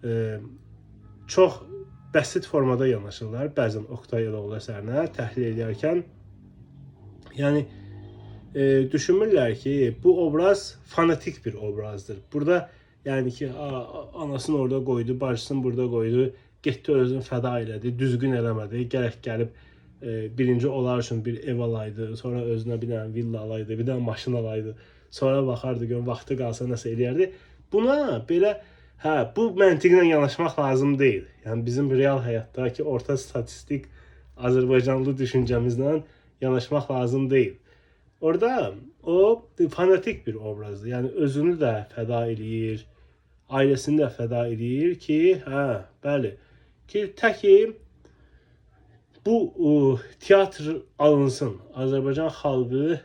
e, çox bəsit formada yanaşırlar bəzən Oqtay Eloğlu əsərinə təhlil edərkən. Yəni düşünmürlər ki, bu obraz fanatik bir obrazdır. Burada yəni ki, anasını orada qoydu, bacısını burada qoydu, getdi özünü fəda elədi, düzgün eləmədi. Gərək gəlib birinci olar üçün bir ev alaydı, sonra özünə bir dənə villa alaydı, bir dənə maşın alaydı. Sonra baxardı, görüm vaxtı qalsa nəsə eləyərdi. Buna belə hə, bu məntiqlə yanaşmaq lazım deyil. Yəni bizim real həyatdakı orta statistik Azərbaycanlı düşüncəmizlə yanaşmaq lazım deyil. Orada o fanatik bir obrazdır. Yəni özünü də fəda eləyir, ailəsini də fəda eləyir ki, hə, bəli, ki təki bu teatr alınsın. Azərbaycan xalqı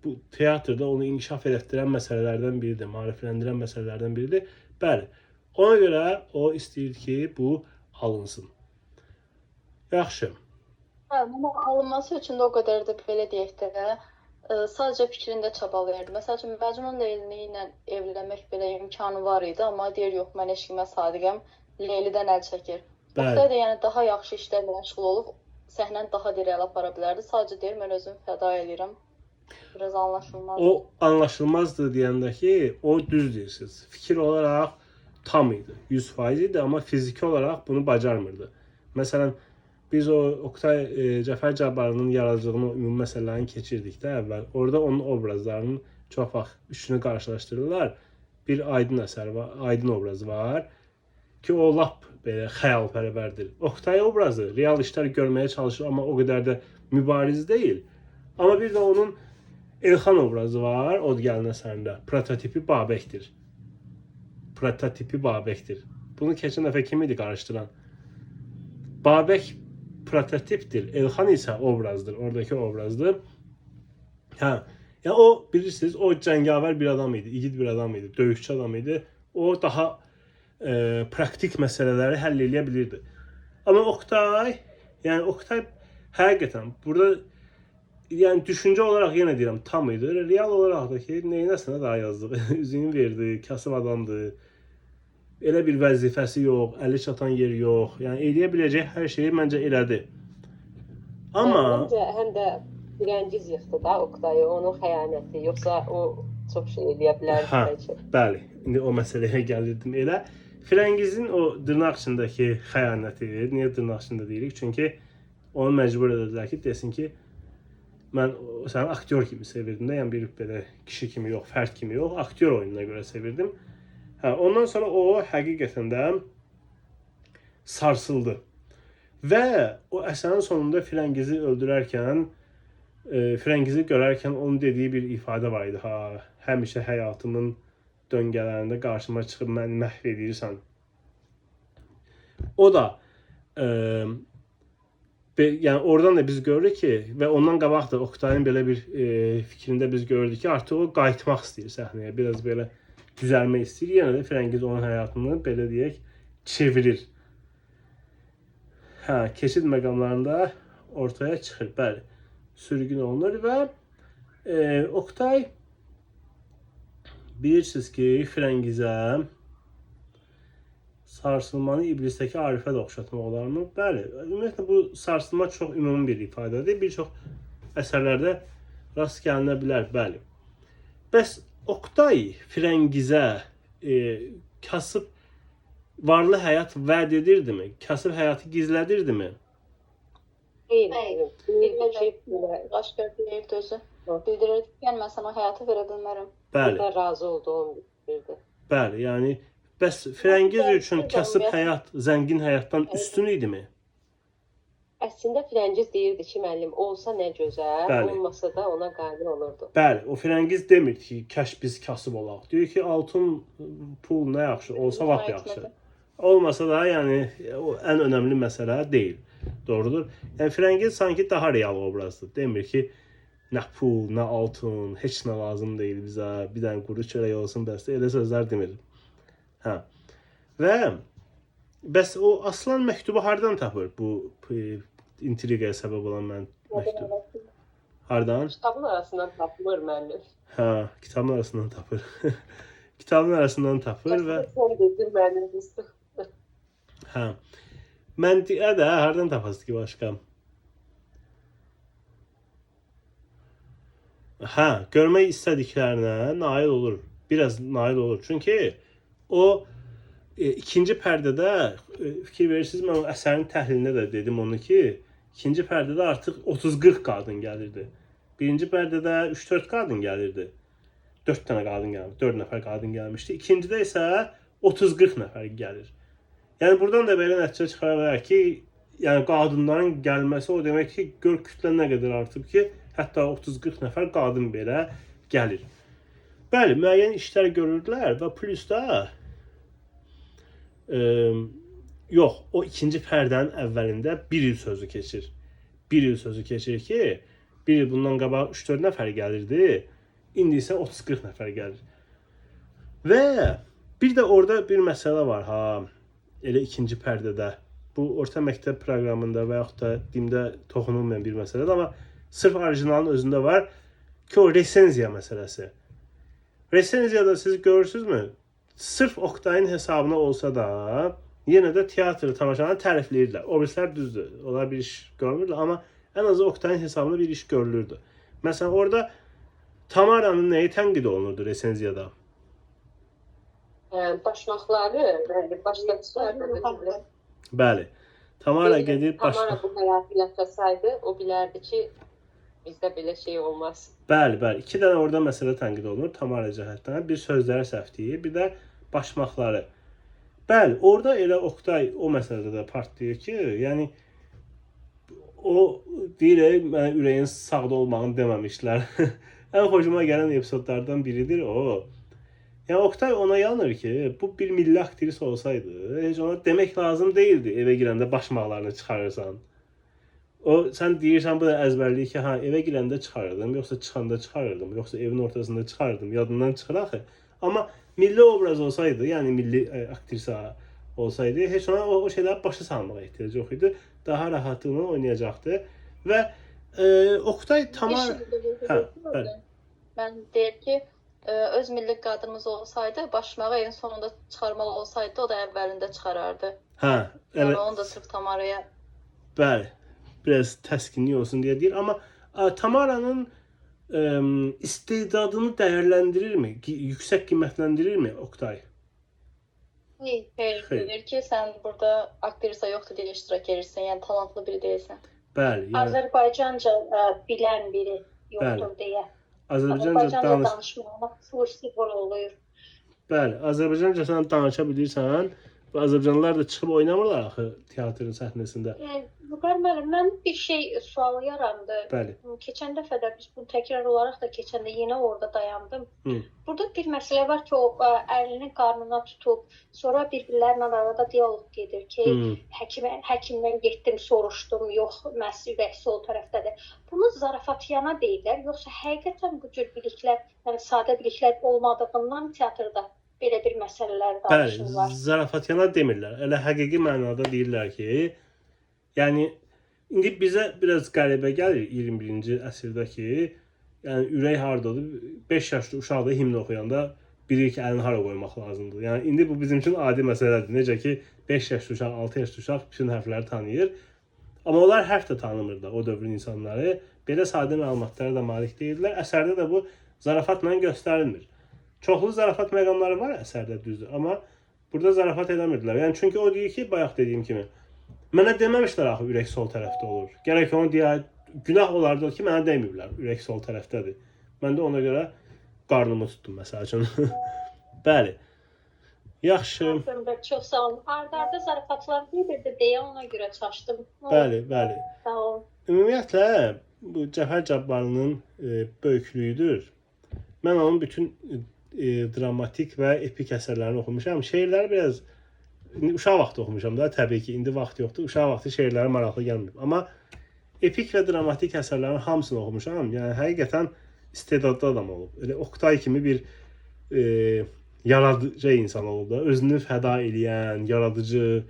bu teatrda onu inkişaf elətdirən məsələlərdən biridir, maarifləndirən məsələlərdən biridir. Bəli. Ona görə o istəyir ki, bu alınsın. Yaxşı. Hə, amma alınması üçün də o qədər də belə deyək də, sadəcə fikrində çabalayırdı. Məsəl üçün Məcnun Leyli ilə evlənmək belə imkanı var idi, amma deyir yox, mən eşqimə sadiqəm. Leylidən əl çəkir. Bəli. Oqtay da yəni daha yaxşı işlərlə məşğul olub səhnəni daha da irəli apara bilərdi. Sadəcə deyir mən özümü fəda eləyirəm. Biraz anlaşılmaz. O anlaşılmazdır deyəndə ki, o düz deyirsiniz. Fikir olaraq tam idi, 100% idi, amma fiziki olaraq bunu bacarmırdı. Məsələn, biz o Oqtay Cəfər Cabbarlının yaradıcılığının ümumi məsələlərini keçirdikdə əvvəl, orada onun obrazlarının çox vaxt üçünü qarşılaşdırırlar. Bir Aydın əsəri var, Aydın obrazı var ki, o lap belə xəyalpərvərdir. Oqtay obrazı real işlər görməyə çalışır, amma o qədər də mübariz deyil. Amma bir də onun Elxan obrazı var, Od gəlin əsərində. Prototipi Babəkdir. Prototipi Babəkdir. Bunu keçən dəfə kim idi qarışdıran? Babək prototipdir, Elxan isə obrazdır, oradakı obrazdır. Hə, yəni o bilirsiniz, o cəngavər bir adam idi, igid bir adam idi, döyüşçü adam idi. O daha praktik məsələləri həll eləyə bilirdi. Amma Oqtay, yəni Oqtay həqiqətən burada yəni düşüncə olaraq yenə deyirəm tam idi. Real olaraq da ki, neynəsinə daha yazdı. Üzüyünü verdi, kasıb adamdır. Elə bir vəzifəsi yox, əli çatan yer yox. Yəni eləyə biləcəyi hər şeyi məncə elədi. Amma Məncə həm də Firəngiz yıxdı da Oqtayı, onun xəyanəti. Yoxsa o çox şey eləyə bilərdi Hə. bəlkə. Bəli, indi o məsələyə gəlirdim elə. Firəngizin o dırnaq içindəki xəyanəti, niyə dırnaq içində deyirik? Çünki onu məcbur edədilər ki, desin ki, mən səni aktyor kimi sevirdim də, yəni bir belə kişi kimi yox, fərd kimi yox, aktyor oyununa görə sevirdim. Hə, ondan sonra o həqiqətən də sarsıldı. Və o əsərin sonunda Firəngizi öldürərkən, Firəngizi görərkən onun dediyi bir ifadə var idi. Ha, həmişə həyatımın döngələrində qarşıma çıxıb məni məhv edirsən. O da yəni oradan da biz görürük ki, və ondan qabaq da Oqtayın belə bir fikrində biz görürdük ki, artıq o qayıtmaq istəyir səhnəyə, biraz belə düzəlmək istəyir. Yenə də Firəngiz onun həyatını belə deyək, çevirir. Hə, keçid məqamlarında ortaya çıxır. Bəli, sürgün olunur və Oqtay bilirsiniz ki, Firəngizə sarsılmanı İblisdəki Arifə də oxşatmaq olarmı? Bəli. Ümumiyyətlə bu sarsılma çox ümumi bir ifadədir. Bir çox əsərlərdə rast gəlinə bilər, bəli. Bəs Oqtay Firəngizə kasıb varlı həyat vəd edirdimi? Kasıb həyatı gizlədirdimi? Xeyr, Xeyr. deyirdi ki, belə Aşkar deyirdi özü. Hı. Bildirirdi ki, yəni mən sənə o həyatı verə bilmərəm. Bəli. buna razı olduğunu bildirdi. Bəli, yəni bəs Firəngiz üçün Bəli, kasıb ümumiyyətlə- həyat zəngin həyatdan üstün idimi? Əslində Firəngiz deyirdi ki, müəllim, olsa nə gözəl, Bəli. olmasa da ona qane olurdu. Bəli, o Firəngiz demir ki, kaş biz kasıb olaq. Deyir ki, altın pul nə yaxşı, olsa lap yaxşı. Olmasa da, yəni o ən önəmli məsələ deyil. Doğrudur. Yəni Firəngiz sanki daha real obrazdır. Demir ki, nə pul, nə altın, heç nə lazım deyil bizə. Bir dənə quru çörək olsun bəs. Elə sözlər demir. Hə. Və bəs o Aslan məktubu hardan tapır bu intriqaya səbəb olan mən məktub? Hardan? Kitabın arasından tapmır müəllim. Hə, kitabın arasından tapır. Kitabın arasından tapır və Sən dedin müəllim biz. Hə. Məntiqə də hardan tapasınız ki başqa? Hə, görmək istədiklərinə nail olur. Biraz nail olur. Çünki o ikinci pərdədə fikir verirsiniz, mən o əsərin təhlilində də dedim onu ki, ikinci pərdədə artıq 30-40 qadın gəlirdi. Birinci pərdədə 3-4 qadın gəlirdi. 4 dənə qadın gəlmişdi, 4 nəfər qadın gəlmişdi. İkincidə isə 30-40 nəfər gəlir. Yəni buradan da belə nəticə çıxara bilər ki, yəni qadınların gəlməsi o demək ki, gör kütlə nə qədər artıb ki, hətta 30-40 nəfər qadın belə gəlir. Bəli, müəyyən işlər görürdülər və plus da yox, o ikinci pərdənin əvvəlində bir il sözü keçir. Bir il sözü keçir ki, bir il bundan qabaq 3-4 nəfər gəlirdi, indi isə 30-40 nəfər gəlir. Və bir də orada bir məsələ var ha, elə ikinci pərdədə. Bu orta məktəb proqramında və yaxud da dimdə toxunulmayan bir məsələdir, amma sırf orijinalın özündə var ki, o resenziya məsələsi. Resenziyada siz görürsünüzmü? Sırf Oktayın hesabına olsa da, yenə də teatrı tamaşanı tərifləyirdilər. O birislər düzdür, onlar bir iş görmürdülər, amma ən azı Oktayın hesabına bir iş görülürdü. Məsələn, orada Tamaranın nəyi tənqid olunurdu resenziyada? Başmaqları, bəli, başda çıxardı. Bəli. Tamara gedib Tamara bu həyatı yaşasaydı, o bilərdi ki, bizdə belə şey olmaz. Bəli, bəli. İki dənə orada məsələ tənqid olunur Tamara cəhətdən. Bir sözləri səhv deyir, bir də başmaqları. Bəli, orada elə Oktay o məsələdə də partlayır ki, yəni o deyir, mənə ürəyin sağda olmağını deməmişlər. Ən xoşuma gələn epizodlardan biridir o. Yəni Oktay ona yanır ki, bu bir milli aktrisa olsaydı, heç ona demək lazım deyildi evə girəndə başmaqlarını çıxarırsan. O sən deyirsən bu da əzbərlik ki, hə evə girəndə çıxarırdım, yoxsa çıxanda çıxarırdım, yoxsa evin ortasında çıxarırdım, yadından çıxır axı. Amma milli obraz olsaydı, yəni milli aktrisa olsaydı, heç ona o şeyləri başa salmağa ehtiyac yox idi. Daha rahatlıqla oynayacaqdı və Oktay Tamara hə, bəli. Mən deyir ki, öz milli qadınımız olsaydı, başmağı en sonunda çıxarmalı olsaydı, o da əvvəlində çıxarardı. Hə, yəni onu da sırf Tamaraya. Bəli. Biraz təskinlik olsun deyə deyir, amma Tamaranın istedadını dəyərləndirirmi? Yüksək qiymətləndirirmi Oktay? Xeyr, deyir ki, sən burada aktrisa yoxdur deyə iştirak edirsən, yəni talantlı biri deyilsən. Bəli, yəni Azərbaycanca bilən biri yoxdur deyə. Azərbaycanca danışmağına xüsusi olur. Bəli, Azərbaycanca sən danışa bilirsən. Bu Azərbaycanlılar da çıxıb oynamırlar axı teatrın səhnəsində. Vüqar müəllim, mən bir şey sualı yarandı. Bəli. Keçən dəfə də biz bunu təkrar olaraq da keçəndə yenə orada dayandım. Hı. Burada bir məsələ var ki, o əlini qarnına tutub, sonra bir-birlərlə arada dialoq gedir ki, həkimdən getdim, soruşdum, yox, məhz ürək sol tərəfdədir. Bunu zarafatyana deyirlər, yoxsa həqiqətən bu cür biliklər, yəni sadə biliklər olmadığından teatrda belə bir məsələlər danışırlar. Bəli, zarafatyana demirlər. Elə həqiqi mənada deyirlər ki, yəni indi bizə biraz qəribə gəlir 21-ci əsrdə ki, yəni ürək hardadır? 5 yaşlı uşaq da himn oxuyanda bilir ki, əlini hara qoymaq lazımdır. Yəni indi bu bizim üçün adi məsələdir. Necə ki 5 yaşlı uşaq, 6 yaşlı uşaq bütün hərfləri tanıyır. Amma onlar hərf də tanımırdı o dövrün insanları. Belə sadə məlumatlara da malik deyildilər. Əsərdə də bu zarafatla göstərilmir. Çoxlu zarafat məqamları var əsərdə, düzdür, amma burada zarafat eləmirdilər. Yəni çünki o deyir ki, bayaq dediyim kimi, mənə deməmişlər axı ürək sol tərəfdə olur. Gərək onu deyə, günah olardı ki, mənə deməyiblər, ürək sol tərəfdədir. Mən də ona görə qarnımı tutdum məsəl üçün. Bəli. Yaxşı. Çox sağ olun. Arda-arda zarafatlar gedirdi deyə ona görə çaşdım. Bəli, bəli. Sağ olun. Ümumiyyətlə bu Cəfər Cabbarlının böyüklüyüdür. Mən onun bütün dramatik və epik əsərlərini oxumuşam. Şeirləri biraz uşaq vaxtı oxumuşam da, təbii ki, indi vaxt yoxdur. Uşaq vaxtı şeirləri maraqlı gəlməyib. Amma epik və dramatik əsərlərin hamısını oxumuşam. Yəni həqiqətən istedadlı adam olub. Elə Oktay kimi bir yaradıcı insan olub da. Özünü fəda eləyən, yaradıcı,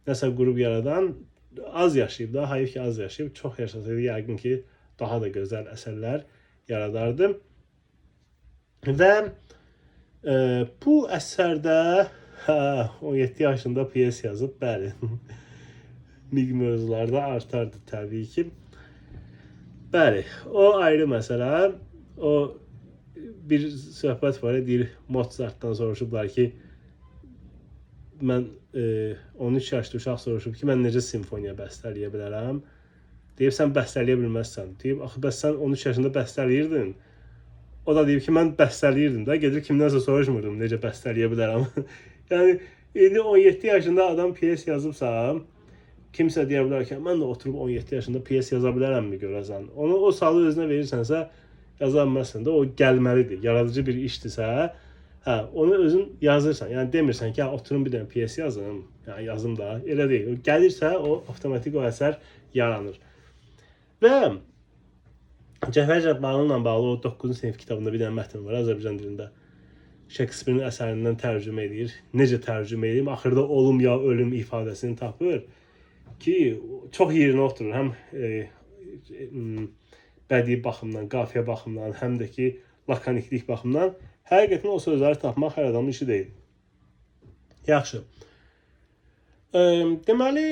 nəsə qrup yaradan az yaşayıb da, hayf ki az yaşayıb. Çox yaşasaydı yəqin ki, daha da gözəl əsərlər yaradardı. Və bu əsərdə Hə, 17 yaşında pyes yazıb, bəli. Miq mövzularda artardı təbii ki. Bəli, o ayrı məsələ. O bir söhbət var, deyir Mozartdan soruşublar ki, mən 13 yaşlı uşaq soruşub ki, mən necə simfoniya bəstələyə bilərəm? Deyib sən bəstələyə bilməzsən. Deyib axı bəs sən 13 yaşında bəstələyirdin. O da deyib ki, mən bəstələyirdim də, gedir kimdənsə soruşmurdum necə bəstələyə bilərəm. Yəni indi 17 yaşında adam pyes yazıbsa, kimsə deyə bilər ki, mən də oturub 17 yaşında pyes yaza bilərəmmi görəsən? Onu o sualı özünə verirsənsə, yaza bilməzsən də, o gəlməlidir. Yaradıcı bir işdirsə, hə, onu özün yazırsan. Yəni demirsən ki, hə, oturum bir dənə pyes yazım, yəni yazım da. Elə deyil. O gəlirsə, o avtomatik o əsər yaranır. Və Cəfər Cabbarlı ilə bağlı o 9-cu sinif kitabında bir dənə mətn var Azərbaycan dilində. Şekspirin əsərindən tərcümə edir. Necə tərcümə edeyim? Axırda olum ya ölüm ifadəsini tapır ki, çox yerinə oturur. Həm bədii baxımdan, qafiyə baxımdan, həm də ki, lakoniklik baxımdan. Həqiqətən o sözləri tapmaq hər adamın işi deyil. Yaxşı. Deməli,